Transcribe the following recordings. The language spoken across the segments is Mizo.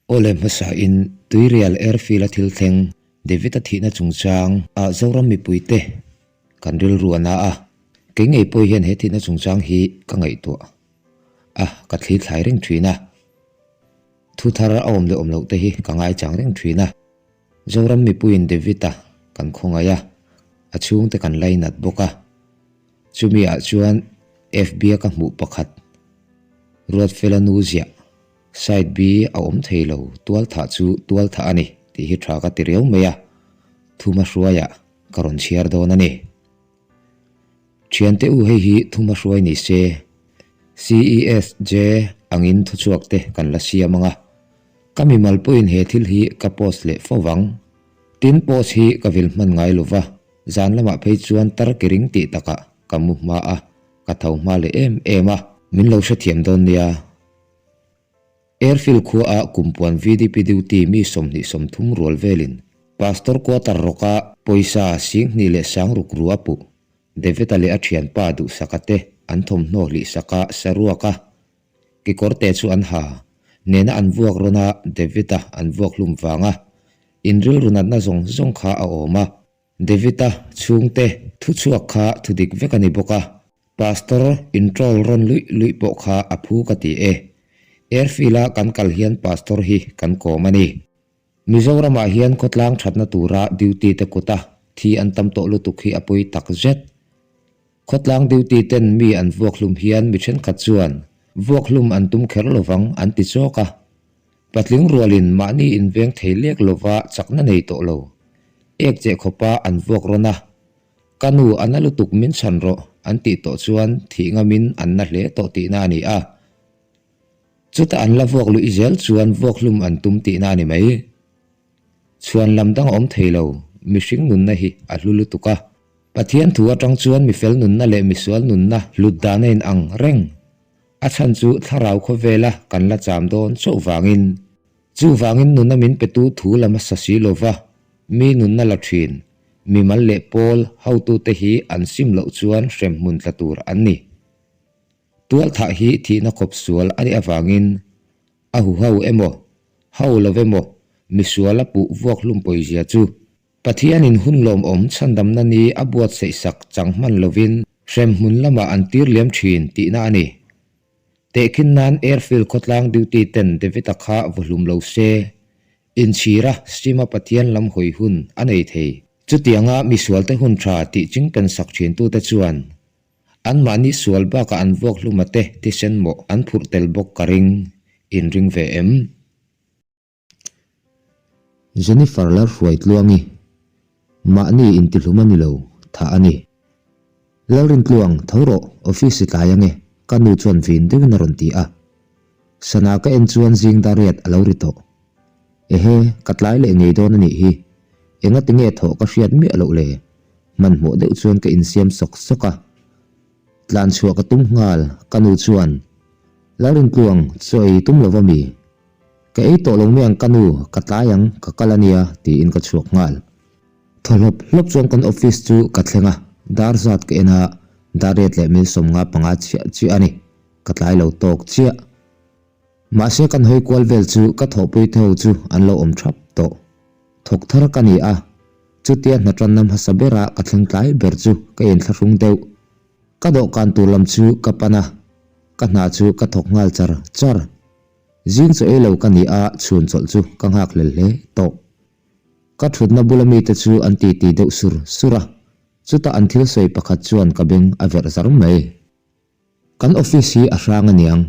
Aw le hmasa in Tuirial Airfield a thil thleng David-a thihna chungchang ah Zoram mipui te kan rilru a na a, kei ngei pawh hian he thihna chungchang hi ka ngaihtuah a, ka thli thlai reng thin a. Thu thar a awm leh awm loh te hi ka ngaichang reng thin a. Zoram mipuiin David-a kan khawngaih a, a chhungte kan lainat bawk a. Chumi ah chuan FB-a ka hmuh pakhat Ruatfela nu ziah Side B a awm thei lo, tual thah chu tual thah a ni tih hi tha ka ti riau mai a, thuma hruaiah ka rawn chhiar dawn a ni. Thiante u hei hi thuma hruai ni se, CESJ angin thuchhuak te kan la siam ang a, ka mimal pawhin he thil hi ka post leh fo vang. Tin post hi ka vil hman ngai lo va, zan lamah phei chuan tar ki ring tih takah ka mu hma a, ka tho hma leh em em a. Min lo hrethiam dawn nia. Airfield khuaah kumpuan VDP duty mi 30 rual velin Pastor quarter rawka pawisa 2000 leh sang ruk ru a puh. David-a leh a thianpa duhsaka te an thawmhnaw hlihsaka saruaka kekawrte chu an ha. Nena an vuak rawn a David-a an vuak hlum vanga inrilru natna zawng zawng kha a awm a. David-a chhungte thuchhuak kha thudik vek a ni bawk a, Pastor introll rawn luih luih pawh kha a phu ka ti e. Airfield-a kan kal hian Pastor hi kan kawm a ni. Mizoramah hian khawtlang thatna tura duty te kuta thi an tam tawh lutuk hi a pawi tak zet. Khawtlang duty ten mi an vuak hlum hian mi thenkhat chuan vuak hlum an tum kher lovang an ti chawk a. Patling rualin mahni inveng thei lek lova chakna nei tawh lo. Ek cheh khawpa an vuak rawn a, Ka nu a na lutuk min chhan rawh an tih tawh chuan thih ngamin an na hle tawh tihna a ni a. Chuta an la vuak luih zel chuan vuak hlum an tum tihna a ni mai. Chhuan lam dang a awm thei lo, mihring nunna hi a hlu lutuk a. Pathian thu atang chuan mifel nunna leh misual nunna hlut dan a inang reng. A chhan chu thlarau khawvela kan la cham dawn chauh vangin. Chuvangin nuna min petu thu la hmasa si lova, mi nunna la thin, mimal leh pawl hotute hi an sim loh chuan hremhmun tla tur an ni. Tualthah hi thihna khawp sual a nih avangin a huho emaw, ho lo emaw misuala puh vuak hlum pawizia chu Pathianin hun lawmawm chhandamna ni a buatsaih sak chang hman lovin hremhmun lamah an tir liam thin tihna a ni. Tehkhin nan Airfield khawtlang duty ten David-a kha vaw hlum lo se, inchhira Sima Pathian lam hawi hun a nei thei. Chutianga misualte hun tha tih chingpen sak thintute chuan anmahni sual bakah an vuak hluma te thisen mawh an phurh tel bawk ka ring, inring ve em? Jennifer Lalhruaitluangi, Mahni intihlum a ni lo, thah a ni. Lalrintluang, tho rawh, office i tlai ange, ka nu chuan vin deuhin a rawn ti a. Sana ka en chuan zing dariat a lo ri tawh. Ehe, ka tlai leh ngei dawn a nih hi. Engati nge thawh ka hriat miah loh le? Hmanhmawh deuh chuan ka insiam sawk sawk a. Tlan chhuah ka tum nghal, ka nu chuan, Lalrintluang, chaw ei tum lo va mi? Ka ei tawh lo mai ang ka nu, ka tlai ang, ka kal a nia, tiin ka chhuak nghal. Thaw hlawp hlawp chuan kan office chu ka thleng a, dar zat ka en a, dar riat leh mil 55 chiah chiah a ni, ka tlai lo tawk chiah. Mahse kan hawi kual vel chu ka thawhpui te ho chu an lo awm thap tawh. Thawk thar ka ni a, chutia hna tanna hmasa bera ka thleng tlai ber chu ka inthlahrung deuh. Ka dawhkan tur lam chu ka pan a, ka hna chu ka thawk nghal char char. Zing chaw ei lo ka ni a, chhun chawlh chu ka nghak hlel hle tawh. Ka thutna bula mite chu an titi deuh sur sur a, chutah an thil sawi pakhat chuan ka beng a verh zar mai. Kan office hi a hrang aniang,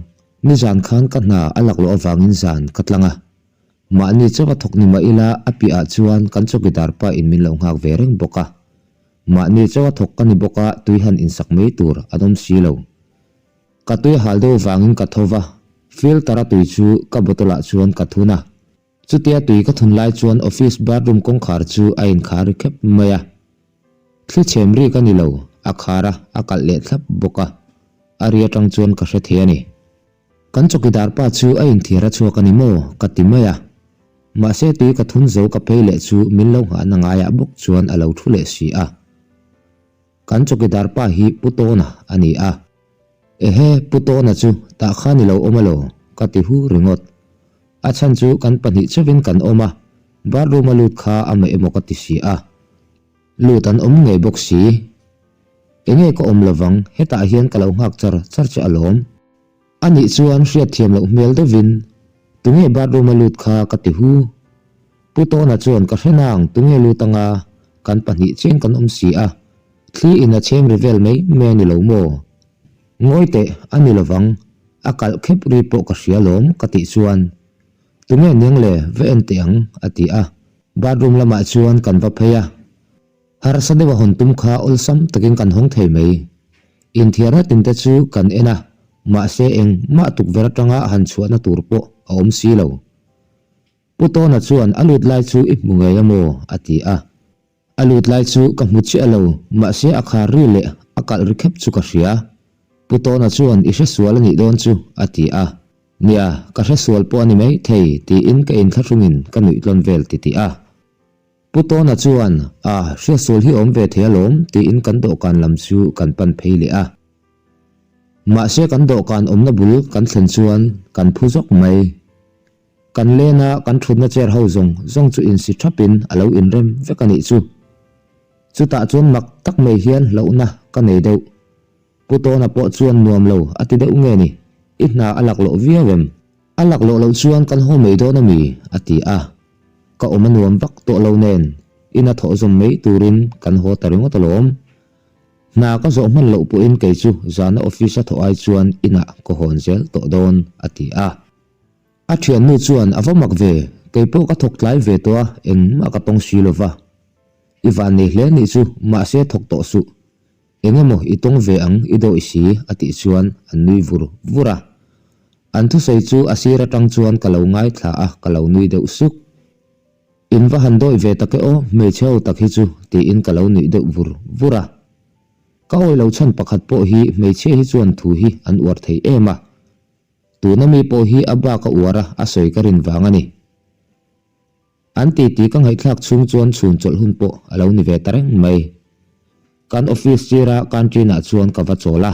nizan khan ka hna a laklawh avangin zan ka tlang a. Mahni chaw a thawk ni mah ila a piahah chuan kan chawkidar pa in min lo nghak ve reng bawk a. Mahni chaw a thawk ka ni bawk a, tui han insak mai tur an awm si lo. Ka tui hal deuh vangin ka tho va, filter a tui chu ka bottle ah chuan ka thun a. Chutia tui ka thun lai chuan office bathroom kawngkhar chu a inkhar ri khep mai a. Thli chhem rik a ni lo, a khar a, a kalh leh thlap bawk a. A ri atang chuan ka hre thei a ni. Kan chawkidar pa chu a inthiar a chhuak a ni maw? ka ti mai a. Mahse tui ka thun zo ka phei leh chu min lo nghahna ngaiah bawk chuan a lo thu leh si a. Kan chawkidar pa hi Pu Tawna a ni a. Ehe, Pu Tawna chu tah khan i lo awm alaw? ka ti hu ringawt. A chhan chu kan pahnih chauhin kan awm a, bathroom a lut kha amah emaw ka ti si a. Lut an awm ngei bawk si. Enge ka awm lovang, hetah hian ka lo nghak char char che alawm. Anih chuan hriatthiam loh hmel deuhin, Tunge bathroom a lut kha ka ti hu. Pu Tawna chuan ka hre nang, tunge lut anga, kan pahnih chian kan awm si a, thli in a chhem ri vel mai mai a ni lo maw? Ngawi teh, a ni lovang, a kalh khep ri pawh ka hria lawm ka tih chuan, Tunge niang le, va en teh ang, a ti a. Bathroom lamah chuan kan va phei a. Harsa deuha hawn tum kha awlsam takin kan hawng thei mai. Inthiarna tinte chu kan en a, mahse engmah tukverh atanga han chhuahna tur pawh a awm si lo. Pu Tawna chuan a lut lai chu i hmu ngei a maw? a ti a. A lut lai chu ka hmu chiah lo, mahse a khar ri leh a kalh ri khep chu ka hria. Pu Tawna chuan i hre sual a nih dawn chu, a ti a. Nia, ka hre sual pawh a ni mai thei, tiin ka inthlahrungin ka nuih tlawn vel titih a. Pu Tawna chuan, A, hriatsual hi awm ve thei alawm, tiin kan dawhkan lam chu kan pan phei leh a. Mahse kan dawhkan awmna bul kan thlen chuan kan phu zawk mai. Kan lena kan thutna chair ho zawng zawng chu insi thapin a lo inrem vek a nih chu. Chutah chuan mak tak mai hian hlauhna ka nei deuh. Pu Tawna pawh chuan nuam lo a ti deuh nge ni, I hna a laklawh viau em? A laklawh loh chuan kan haw mai dawn a mi? a ti a. Ka awm a nuam vak tawh lo nen, ina thawh zawm mai turin kan haw ta ringawt alawm. Hna ka zawh hman loh pawhin kei chu zana office a thawh ai chuan inah ka hawn zel tawh dawn, a ti a. A thiannu chuan a va mak ve, kei pawh ka thawk tlai ve tawh a, engmah ka tawng si lova. I van nei hle nih chu, mahse thawk tawh suh. Eng emaw i tawng ve ang i dawih si a tih chuan an nui vur vur a. An thusawi chu a sir atang chuan ka lo ngaithla a, ka lo nui deuh suk. In va han dawih ve tak e aw, hmeichhe ho tak hi chu tiin ka lo nuih deuh vur vur a. Ka awi lo chhan pakhat pawh hi hmeichhia hi chuan thu hi an uar thei em a. Tuna mi pawh hi a bak a uar a, a sawi ka rin vang a ni. An titi ka ngaihthlak chhung chuan chhun chawlh hun pawh a lo ni ve ta reng mai. Kan office sira canteen ah chuan ka va chawl a.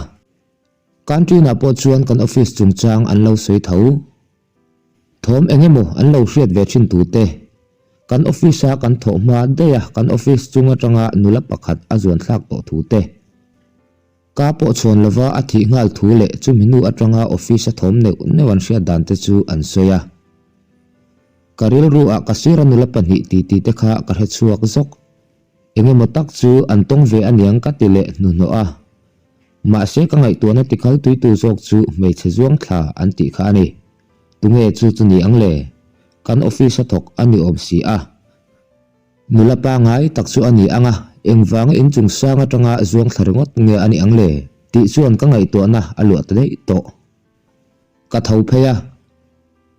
Canteen ah pawh chuan kan office chungchang an lo sawi tho. Thawm eng emaw an lo hriat ve thin tute. Kan office a kan thawh hma daih a kan office chung atanga nula pakhat a zuan thlak tawh thute. Ka pawh chhawn lova a thih nghal thu leh chumi hnu atanga office a thawm neuh neuh an hriat dan te chu an sawi a. Ka rilru ah ka sir a nula pahnih titi te kha ka hre chhuak zawk. Engemaw tak chu an tawng ve aniang ka ti leh hnuhnawh a. Mahse ka ngaihtuahna tikhal tuitu zawk chu hmeichhe zuang thla an tih kha a ni. Tunge chu chu ni ang le? Kan office a thawk a ni awm si a. Nula pangai tak chu a ni ang a, engvanga inchung sang atanga zuang thla ringawt nge a nih ang le? tih chuan ka ngaihtuahna a luah ta daih tawh. Ka tho phei a,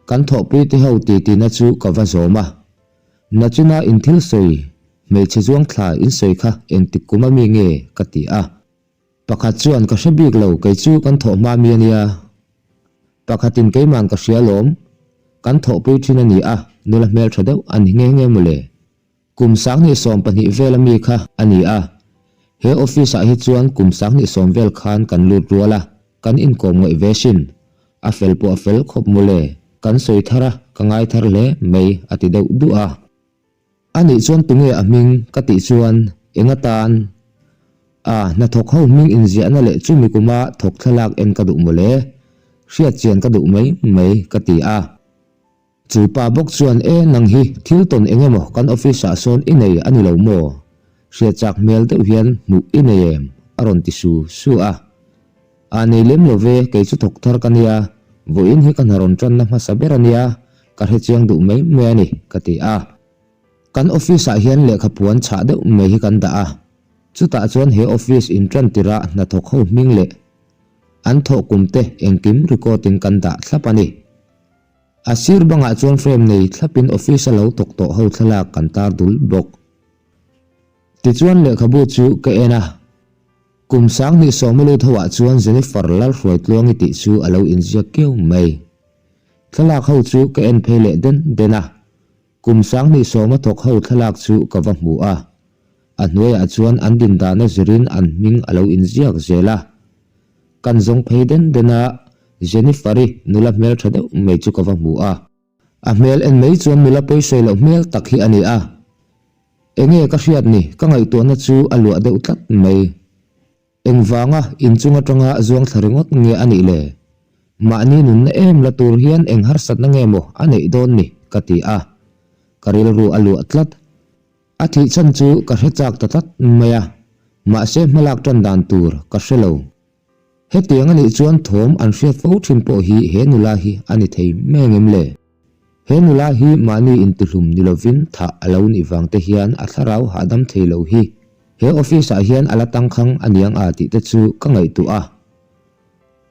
kan thawhpui te ho titina chu ka va zawm a. Nachina in thil sawi, hmeichhe zuang thla in sawi kha engtik kum a mi nge? ka ti a. Pakhat chuan ka hre bik lo, kei chu kan thawh hma mi a nia. Pakhatin keiman ka hria lawm, kan thawhpui thin a ni a, nula hmeltha deuh a ni nghe nghe mawle. Kum sanghnih 12 vel a mi kha a ni a, he office ah hi chuan kum sanghnih sawm vel khan kan lut rual a, kan inkawm ngaih ve sin. A fel pawh a fel khawp mawle, kan sawi thar a, ka ngai thar hle mai a ti deuh duah a. A nih chuan tunge a hming ka tih chuan eng atan a hnathawk ho hming inziahna leh chumi kuma thawk thlalak en ka duh mawle, hriat chian ka duh mai mai ka ti a. Chu pa bawk chuan e nang hi thil tawn eng emaw kan office ah sawn i nei a ni lo maw? Hriat chak hmel deuh hian hmuh i nei em? a rawn ti su su a. A nei lem lo ve, kei chu thawk thar ka nia, vawiin hi ka hna rawn tanna hmasa ber a nia, ka hre chiang duh mai mai a ni, ka ti a. Kan office ah hian lehkha puan chhah deuh mai hi kan dah a, chutah chuan he office in tan tirah hnathawk ho hming leh an thawh kum te engkim record in kan dah thlap a ni. A sir bangah chuan frame nei thlapin office a lo thawk tawh ho thlalak kan tar dul bawk. Tichuan lehkhabu chu ka en a. Kum 20 sawma lut ho ah chuan Jennifer Lalhruaitluangi tih chu a lo inziak kiau mai. Thlalak ho chu ka en phei leh den den a, kum 20 sawma thawk ho thlalak chu ka va hmu a. A hnuaiah chuan an din dana zirin an hming a lo inziak zel a. Kan zawng phei den den a, Jennifer-i nula hmeltha deuh mai chu ka va hmu a. A hmel en mai chuan nula pawisawi loh hmel tak hi a ni a. Enge ka hriat ni, ka ngaihtuahna chu a luah deuh tlat mai. Engvanga inchung atanga zuang thla ringawt nge a nih le? Mahni nunna em la tur hian eng harsatna nge maw a neih dawn ni? ka ti a. Ka rilru a luah tlat. A thih chhan chu ka hre chak ta tlat mai a, mahse hmalak tan dan tur ka hre lo. Hetiang a nih chuan thawm an hriat fo thin pawh hi he nula hi a ni thei mai angem le? He nula hi mahni intihlum ni lovin thah a lo nih vang te hian a thlarau hahdam thei lo hi he office ah hian a la tangkhang a niang a tih te chu ka ngaihtuah a.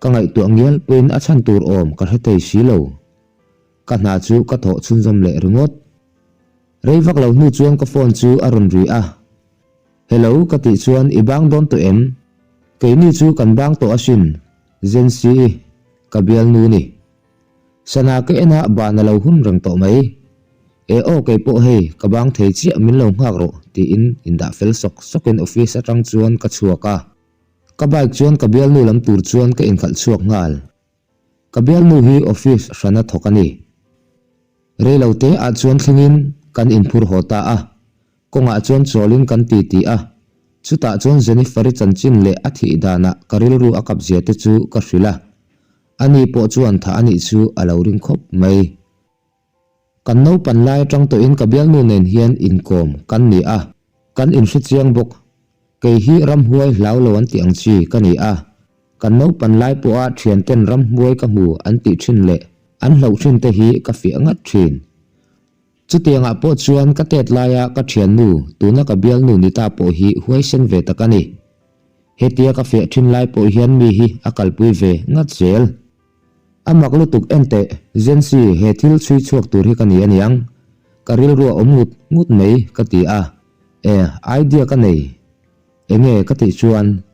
Ka ngaihtuah ngial pawhin a chhan tur awm ka hre thei si lo. Ka hna chu ka thawh chhunzawm leh ringawt. Rei vak lo hnu chuan ka phone chu a rawn ri a. Hello ka tih chuan i bang dawn tawh em? Keini chu kan bang tawh asin, Zensi, ka bialnu ni. Sana ka en a ban a lo hun reng tawh mai. E aw kei pawh hei ka bang thei chiah min lo nghak rawh tiin indah fel sawk sawkin office atang chuan ka chhuak a. Ka bike chuan ka bialnu lam tur chuan ka inkhalh chhuak nghal. Ka bialnu hi office hrana thawk a ni. Reilote ah chuan thlengin kan inphur haw ta a. Kawngah chuan chawlin kan ti ti a, chutah chuan Jennifer-i chanchin leh a thih danah ka rilru a kap zia te chu ka hrilh a, ani pawh chuan thah a nih chu a lo ring khawp mai. Kan naupan lai atang tawhin ka bialnu nen hian inkawm kan ni a, kan inhre chiang bawk. Kei hi ramhuai hlau lo an tih ang chi ka ni a, kan naupan lai pawha thianten ramhuai ka hmu an tih thin leh an hlauh thin te hi ka fiah ngat thin. Chutiangah pawh chuan ka tet laia ka thiannu, tuna ka bialnu ni ta pawh hi huaisen ve tak a ni. Hetia ka fiah thin lai pawh hian mi hi a kalpui ve ngat zel. A mak lutuk en teh, Zensi he thil chhui chhuak tur hi ka ni aniang. Ka rilru a awm ngut ngut mai ka ti a. E, idea ka nei. Enge ka tih chuan,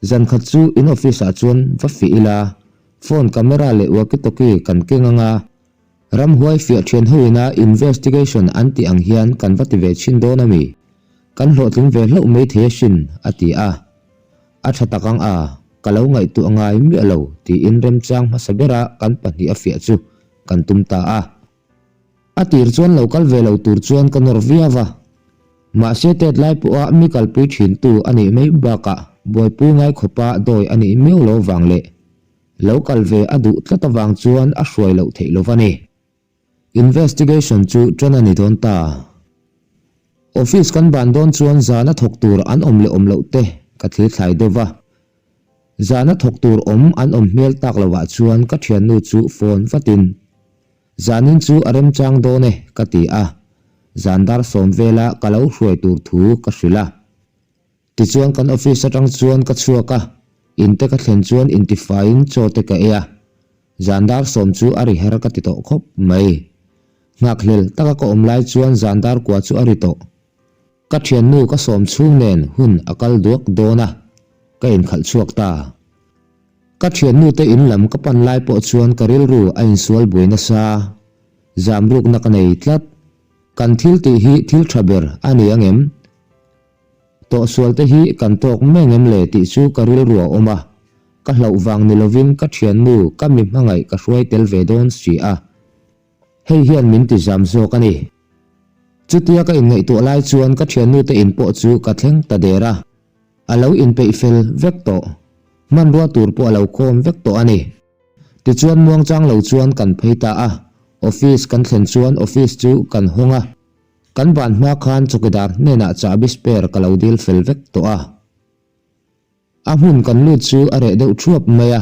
zan khat chu in office ah chuan va fih ila, phone camera leh walkie talkie kan keng anga, Ramhuai fiah thian ho ina investigation an tih ang hian kan va ti ve chhin dawn a mi? Kan hlawhtling ve hlauh mai thei asin, a ti a. A tha tak ang a, ka lo ngaihtuah ngai miah lo tiin remchang hmasa bera kan pahnih a fiah chu kan tum ta a. A tir chuan lo kal ve lo tur chuan ka nawr viau a. Mahse tet lai pawha mi kalpui thintu a nih mai bakah buaipui ngai khawpa dawi a nih miau lo vang leh Lo kal ve a duh tlat avang chuan a hruai loh theih lo va ni. Investigation chu ṭan a ni dawn ta. Office kan ban dawn chuan zana thawk tur an awm leh awm loh te ka thlir thlai deuh va. Zana thawk tur awm an awm hmel tak lovah chuan ka ṭhiannu chu phone vatin, Zanin chu a remchang dawn e ka ti a. Zan dar sawm vela ka lo hruai tur thu ka hrilh a. Tichuan kan office atang chuan ka chhuak a, in te ka thlen chuan intifaiin chaw te ka ei a, zan dar sawm chu a ri her ka ti tawh khawp mai. Nghakhlel taka ka awm lai chuan zan dar kua chu a ri tawh. Ka thiannu ka sawm chhung nen hun a kal duak dawn a, ka inkhalh chhuak ta. Ka thiannu te in lam ka pan lai pawh chuan ka rilru a insual buai nasa, zam rukna ka nei tlat. Kan thil tih hi thil tha ber a ni angem? Tawhsual te hi kan tawk mai ngem le tih chu ka rilru a awm a, ka hlauh vang ni lovin ka thiannu ka mi hmangaih ka hruai tel ve dawn si a, hei hian min ti zam zawk a ni. Chutia ka inngaihtuah lai chuan ka thiannu te in pawh chu ka thleng ta der a, a lo inpeih fel vek tawh, hmanrua tur pawh a lo khawm vek tawh a ni. Tichuan muangchang lo chuan kan phei ta a, office kan thlen chuan office chu kan hawng a, Kan ban hma khan chawkidar hnenah chahbi spare ka lo dil fel vek tawh a. A hmun kan lut chu a reh deuh thuap mai a,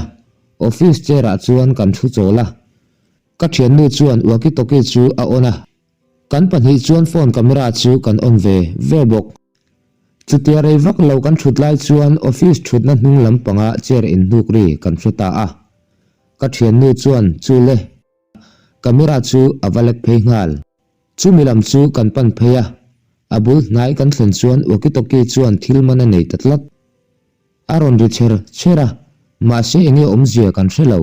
office chair ah chuan kan thu chawl a. Ka thiannu chuan walkie talkie chu a on a, kan pahnih chuan phone camera chu kan on ve ve bawk. Chutia rei vak lo kan thut lai chuan office thutna hnung lampanga chair inhnuk ri kan hre ta a. Ka thiannu chuan chu le. Camera chu a va lek phei nghal. Chumi lam chu kan pan phei a, a bul hnai kan thlen chuan walkie talkie chuan thil man a nei ta tlat. A rawn ri chher chher a, mahse enge awmzia kan hre lo.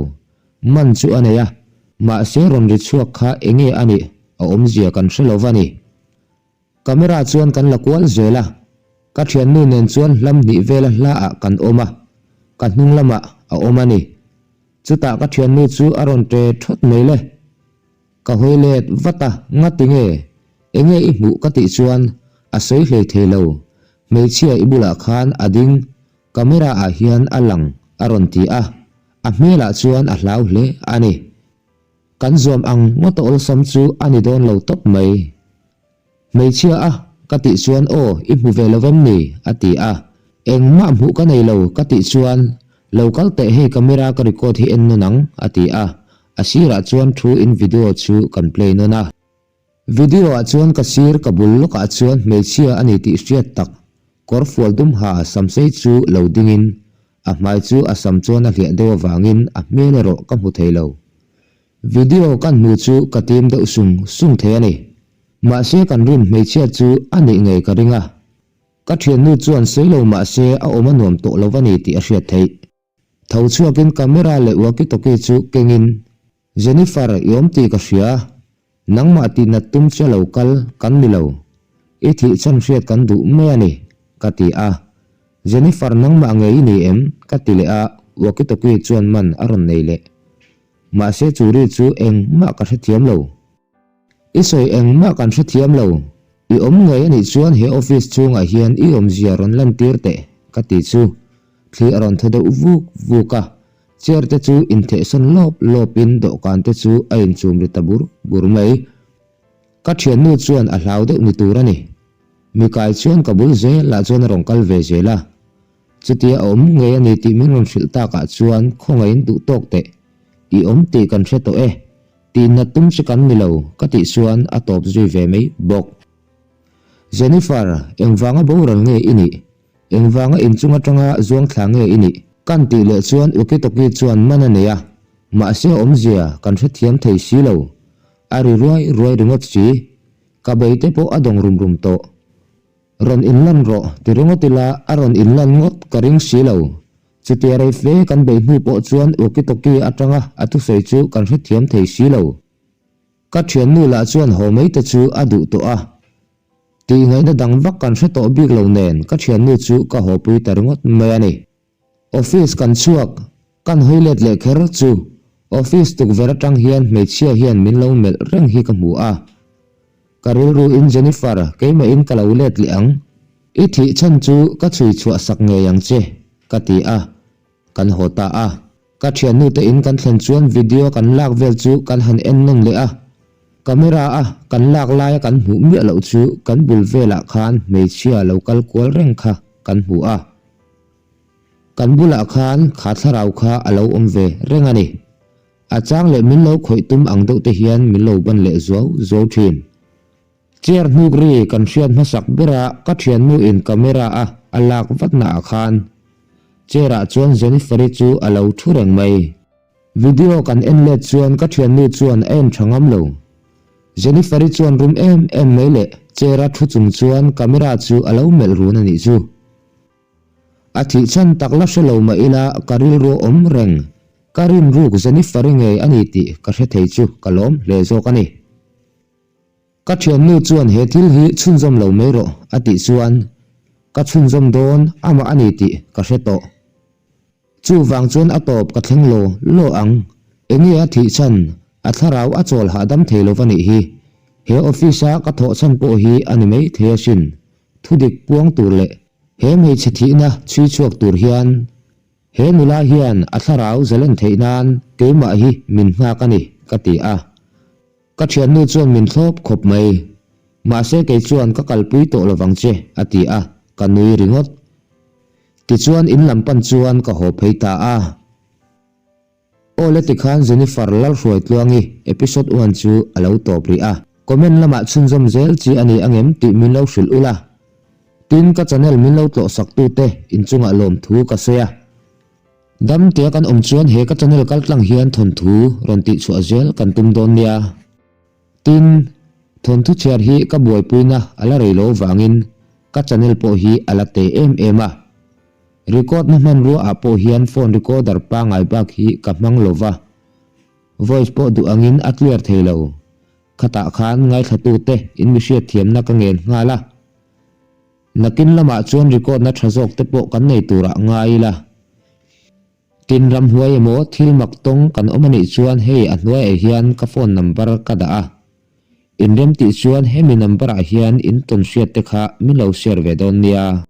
Man chu a nei a, mahse rawn ri chhuak kha enge a nih a awmzia kan hre lo va ni. Camera chuan kan la kual zel a, ka thiannu nen chuan hlam hnih vela hla ah kan awm a, ka hnung lamah a awm a ni. Chutah ka thiannu chu a rawn ṭe ṭhawt mai le. Ka hawi let vat a, Ngati nge? Enge i hmuh ka tih chuan a sawi hlei thei lo, hmeichhia i bulah khan a ding, camera ah hian a lang a rawn ti a, a hmelah chuan a hlau hle a ni. Kan zuam ang ngawt a awlsam chu a ni dawn lo tawp mai. Hmeichhia a ka tih chuan aw i hmu ve lo vem ni? a ti a, engmah hmuh ka nei lo ka tih chuan lo kal teh hei camera ka record hi en nawn ang a ti a, a sirah chuan thu in video chu kan play nawn a. Video ah chuan ka sir ka bul lawkah chuan hmeichhia a ni tih hriat tak kawr fual dum ha samsei chu lo dingin a hmai chu a sam chuan a hliah deuh avangin a hmel erawh ka hmu thei lo. Video kan hmu chu ka tim deuh sung sung thei a ni. Mahse kan rin hmeichhia chu a nih ngei ka ring a. Ka thiannu chuan sawi lo mahse a awm a nuam tawh lo a ni tih a hriat theih. Tho chhuakin camera leh walkie talkie chu kengin, Jennifer i awm tih ka hria, nangmah tih nat tum che lo kal kan ni lo, i thih chhan hriat kan duh mai a ni, ka ti a. Jennifer nangmah ngei i ni em? ka ti leh a, walkie talkie chuan man a rawn nei leh. Mahse chu ri chu engmah ka hrethiam lo. I sawi engmah kan hrethiam lo. I awm ngei anih chuan he office chhungah hian i awmzia rawn lantir teh, ka ti chu. Thli a rawn thaw deuh vuk vuk a, chair te chu inthehsawn lawp lawpin dawhkan te chu a inchum ri ta bur bur mai. Ka thiannu chuan a hlau deuh ni tur a ni. Mikai chuan ka bul zelah chuan a rawn kal ve zel a. Chutia a awm ngei a ni tih min rawn hrilh takah chuan khawngaihin duh tawk teh. I awm tih kan hre tawh e. Tihna tum chu kan ni lo, ka tih chuan a tawp zui ve mai bawk. Jennifer, engvanga boral nge i nih? Engvanga inchung atanga zuang thla nge i nih? Kan tih leh chuan Ukitoki chuan man a nei a, mahse a awmzia kan hrethiam thei si lo. A ri ruai ruai ringawt si. Ka beite pawh a dawng rum rum tawh. Rawn inlan rawh ti ringawt ila a rawn inlan ngawt ka ring si lo. Chutia rei fe kan beih hnu pawh chuan walkie-talkie atanga a thusawi chu kan hrethiam thei si lo. Ka thiannu lah chuan haw mai te chu a duh tawh a. Tihngaihna dang vak kan hre tawh bik lo nen ka thiannu chu ka hawpui ta ringawt mai a ni. Office kan chhuak, kan hawi let leh kher chu office tukverh atang hian hmeichhia hian min lo melh reng hi ka hmu a. Ka rilru in Jennifer, keimah in ka lo let leh ang. I thih chhan chu ka chhui chhuah sak ngei ang che, ka ti a. Kan haw ta a. Ka thiannu te in kan thlen chuan video kan lak vel chu kan han en nawn leh a. Camera a kan lak laia kan hmuh miah loh chu kan bul velah khan hmeichhia lo kal kual reng kha kan hmu a. Kan bulah khan kha thlarau kha a lo awm ve reng a ni. A chang leh min lo khawih tum ang deuh te hian min lo ban leh zuau zuau thin. Chair hnuk ri kan hriat hmasak bera ka thiannu in camera a a lak vat na ah khan chair ah chuan Jennifer-i chu a lo thu reng mai. Video kan en let chuan ka thiannu chuan a en tha ngam lo. Jennifer-i chuan rum em em mai leh chair a thu chung chuan camera chu a lo melh run a nih chu. A thih chhan tak la hre lo mah ila ka rilru awm reng, ka rinruk Jennifer-i ngei a ni tih ka hre thei chu ka lawm hle zawk a ni. Ka thiannu chuan he thil hi chhunzawm lo mai rawh a tih chuan ka chhunzawm dawn amah a ni tih ka hre tawh. Chuvang chuan a tawp ka thleng law law ang. Enge a thih chhan, a thlarau a chawl hahdam thei lo va nih hi. He office a ka thawh chhan pawh hi a ni mai thei asin. Thudik puang tur leh he hmeichhe thihna chhui chhuak tur hian he nula hian a thlarau zalen theih nan keimah hi min nghak a ni ka ti a. Ka thiannu chuan min thlawp khawp mai. Mahse kei chuan ka kalpui tawh lovang che a ti a, ka nui ringawt. Tichuan in lam pan chuan ka haw phei ta a. Aw le tikhan Jennifer Lalhruaitluangi episode one chu a lo tawp rih a. Comment lamah chhunzawm zel chi a ni angem tih min lo hrilh ula. Tin ka channel min lo tlawh sak tute inchungah lawmthu ka sawi a. Dam tia kan awm chuan he ka channel kal tlang hian thawnthu rawn tih chhuah zel kan tum dawn nia. Tin, thawnthu chhiar hi ka buaipuina a la rei lo vangin ka channel pawh hi a la te em em a. Record na hmanrua ah pawh hian phone recorder pangai bak hi ka hmang lo va. Voice pawh duh angin a clear thei lo. Khatah khan ngaithlatute in mi hriatthiamna ka ngen nghal a. Nakin lamah chuan record na tha zawk te pawh kan nei turah ngai ila. Tin ramhuai emaw thil mak tawng kan awm anih chuan hei a hnuaiah hian ka phone number ka dah a. Inrem tih chuan hemi number ah hian in tawn hriat te kha min lo share ve dawn nia.